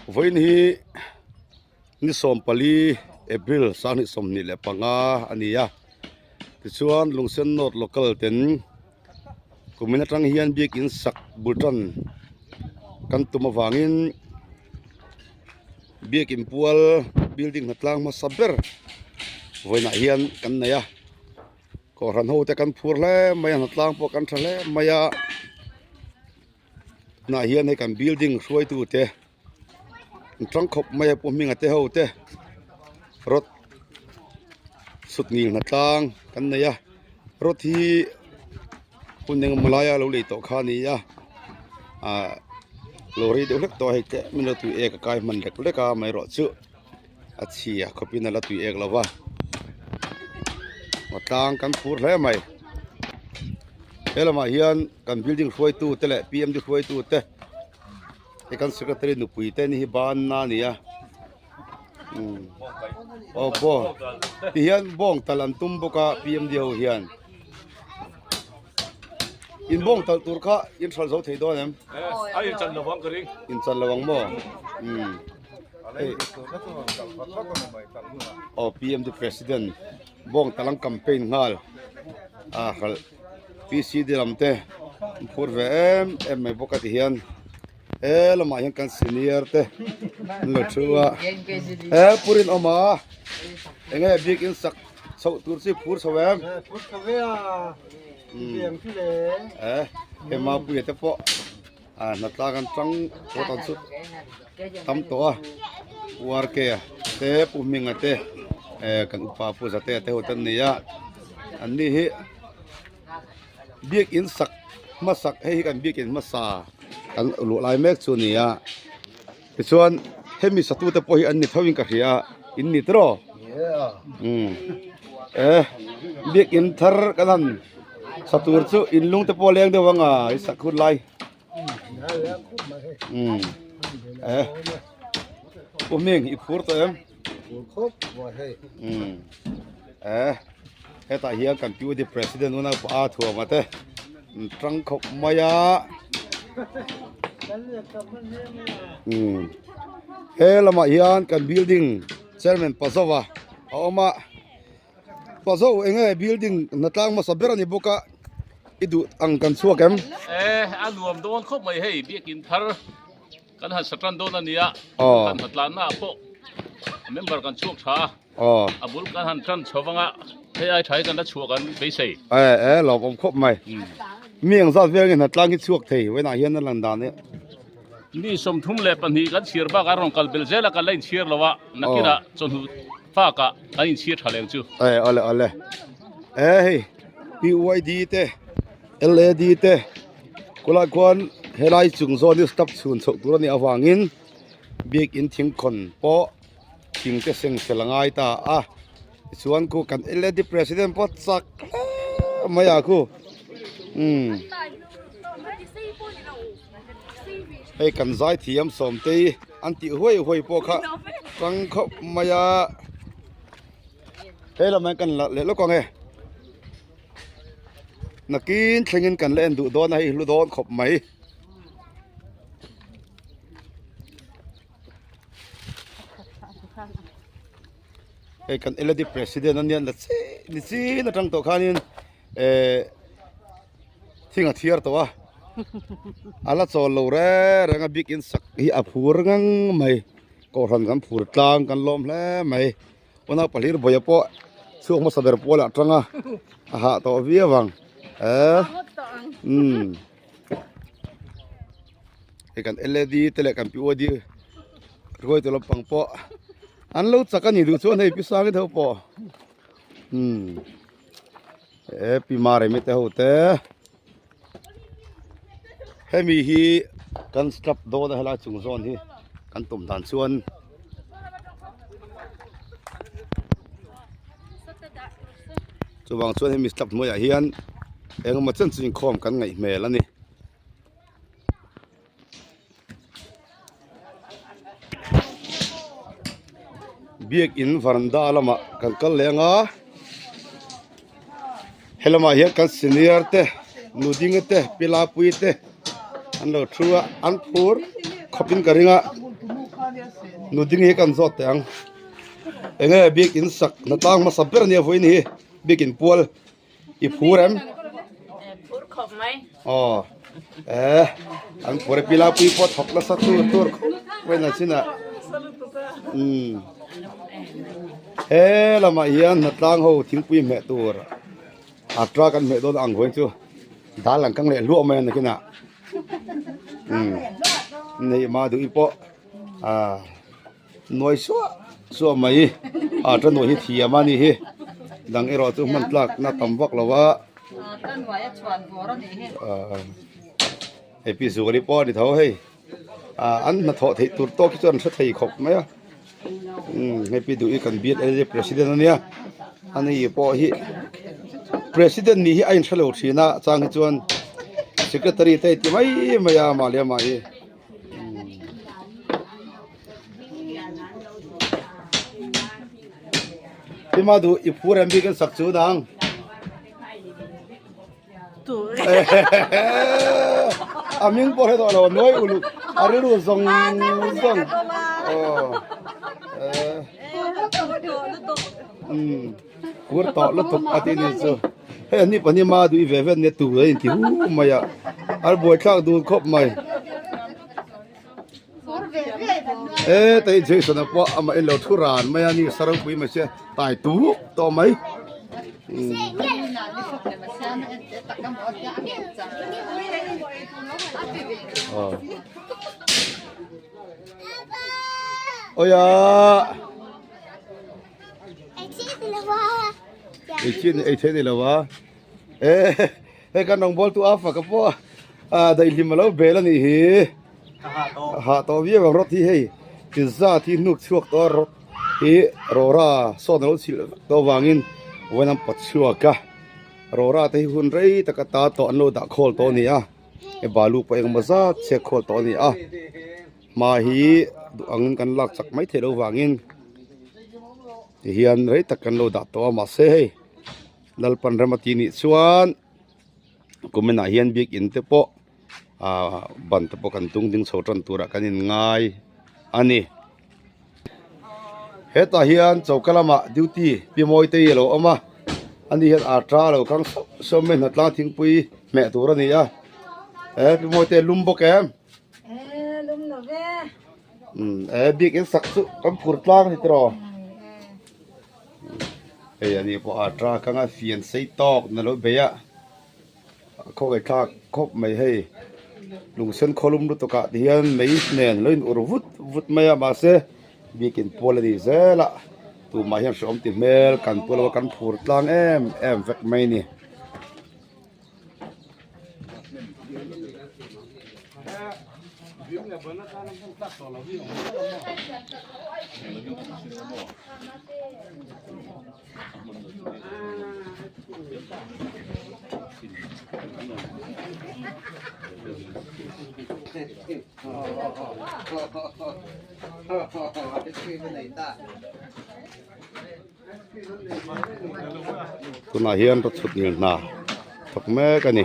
Vawiin hi ni 14 April 2025 a ni a tichuan Lungsen North local ten kumin atang hian biakin sak bul tan kan tum avangin biakin pual building hnatlang hmasa ber vawiinah hian kan nei a. Kohhran ho te kan phur hle mai a hnatlang pawh kan tha hle mai a tunah hian hei kan building hruaitu te an tang khawp mai a pu hminga te ho te rod chhut ngil hnatlang kan nei a rod hi hun engemaw laia lo lei tawh kha a ni a ah lo rei deuh hlek tawh a hei tlem in lo tui ek a kai hman lek lek a amaherawhchu. A chhia khawpin a la tui ek lova a tlang kan phur hle mai he lamah hian kan building hruaitu te leh P M D hruaitu te hei kan secretary nupui te ni hi banna a ni a umm aw bawng ti hian bawng talh an tum bawk a P M D ho hian in bawng talh tur kha in hralh zo thei dawn em a inchan lo ang ka ring inchan lo ang maw umm. Hei aw PMD president bawng talang campaign nghal a hralh PCD lam te an phur ve em em mai bawk a ti hian he lamah hian kan senior te an lo thu a he purin awm a enge biakin sak chhoh tur chi phur chho em eh he mapuia te pawh a hnatlang an tang pawt an chu tam tawh a URK te Pu Hminga te eh kan upa Pu Zatea te ho te an nei a an ni hi biakin sak hmasak hei hi kan biakin hmasa kan luah lai mek chu a ni a tichuan hemi satu te pawh hi an ni tho in ka hria a in ni tiraw umm eh biakin thar kan han sa tur chu in lung te pawh a leng deuh ang a i sak hun lai. Umm eh Pu Hming i phur tawh em? Umm eh hetah hian kan PUD president unau pa a thuam a te an tang khawp mai a umm he lamah hian kan building chairman Pazova a awm a. Pazo eng nge building hnatlang hmasa ber a ni bawk a i duh ang kan chhuak em? E a nuam dawn khawp mai hei biakin thar kan han sa tan dawn a nia kan hnatlanna ah pawh member kan chhuak tha a a bul kan han tan chho vang a hei ai tha hi kan la chhuak an beisei. E e lawmawm khawp mai mi ang zat vel nge hnatlang hi chhuak thei vawiinah hian a lan dan hi. Mi 32 kan chhiar bak a rawn kal belh zel a kan la inchhiar lo a nakinah chawhnu Park ah kan inchhir tha leng chu. E ale ale e hei PYD te LAD te kulai khuan helai chung zawn hi step chhun chhoh tur a nih avangin biakin thingkhawn pawh thing te seng fel a ngai ta a tichuan khu kan LAD president pawh chak hle mai a khu umm hei kan zaithiam sawmtei an tih huai huai pawh kha tang khawp mai a he lamah hian kan la leh lawk ang e nakin thlengin kan la en duh dawn a hei hlu dawn khawp mai. Hei kan LAD president a nia la chi ni chin atang tawh khanin eh thing a thiar tawh a a la chawl lo reng reng a biakin sak hi a phur ngang mai kohhran kan phur tlang kan lawm hle mai unau pahlir bawia pawh chhuak hmasa ber pawl ah tang a a hah tawh viau ang eh umm hei kan LAD te leh kan POD hruaitu lampang pawh an lo chak a ni duh chuan hei pi sang hi deuh pawh umm. E pi Maremi te ho te hemi hi kan step dawn a helai chung zawn hi kan tum dan chuan chuvang chuan hemi step hnuaiah hian engemaw chen chu inkhawm kan ngaih hmel a ni. Biakin varanda lamah kan kal leh ang a helamah hian kan senior te nudinga te pi lapuii te an lo thu a an phur khawpin ka ring a. Nu ding hi kan zawt teh ang. Enge biakin sak hna tlang hmasa ber ania vawiin hi biakin pual i phur em? Phur khawp mai. Aw eh an phur e pila pui pawh thawk nasa tur tur khawp mai na chin ah umm he lamah hian hna tlang ho thingpui hmeh tur a truck an hmeh dawn ang huai chu dal an kang leh hluah mai a nakinah umm neih mah duh i pawh ah. Nuai suah suah mai a ta nuai hi thiam a ni hi dang erawh chu hman tlak na tam vak lo a hei pi zuali pawh a ni tho hei ah an hnathawh theih tur tawk hi chuan an hre thei khawp mai a umm hei pi duh hi kan bial L president a nia ani pawh hi president nih hi a inhre lo thin a chang hi chuan secretary te ti mai mai a mahni amah hi. Tima duh i phur em bik an sak chu nang. A ming pawh hre tawh lo nuai uluk a rilru zawng zawng. Phur tawh lutuk a tih ni chu. Hei an ni pahnih ma duh i ve vet nia tur a inti hu mai a. A buaithlak dun khawp mai. E tei Jason a pawh amah in lo thu ran mai a ni saropui mai sia tai tu tawh mai. Oia. Ei chi ei thei ni lo a e hei kan rawng bawl tu a fak a pawh a daihlim a lo bel a nih hi ha tawh viau ang rawt hi hei pizza thi hnuk chhuak tawh a rawt hi rawra sawn a lo chhilh vek tawh avangin vawiin an pawt chhuak a rawra te hi hun rei tak ata tawh an lo dah khawl tawh a ni a he balu pawh engemaw zat chhiat khawl tawh a ni a. Hma hi duh angin kan lak chak mai theih loh vangin tihian rei tak kan lo dah tawh a mahse hei Lalpan rem a tih nih chuan kumin ah hian biakin te pawh ah ban te pawh kan tung ding chho tan turah kan in ngai a ni. Hetah hian choka lamah duty pi mawi te hi a lo awm a ani hian ata a lo kang sauh sauh mai hnatlang thingpui hmeh tur a ni a he pi mawi te lum bawk em. E biakin sak chu kan phur tlang a ni tiraw hei a ni pawh a truck anga fian sei tawk na lo bei a khawngaih thlak khawp mai hei lungsen khawlum lutuk ah ti hian mei nen lo in ur vut vut mai a mahse biakin pawl a ni zel a tumah hian hrehawm ti hmel kan pu lo a kan phur tlang em em vek mai a ni. Tunah hian rawchhut ngil hna thawk mek a ni.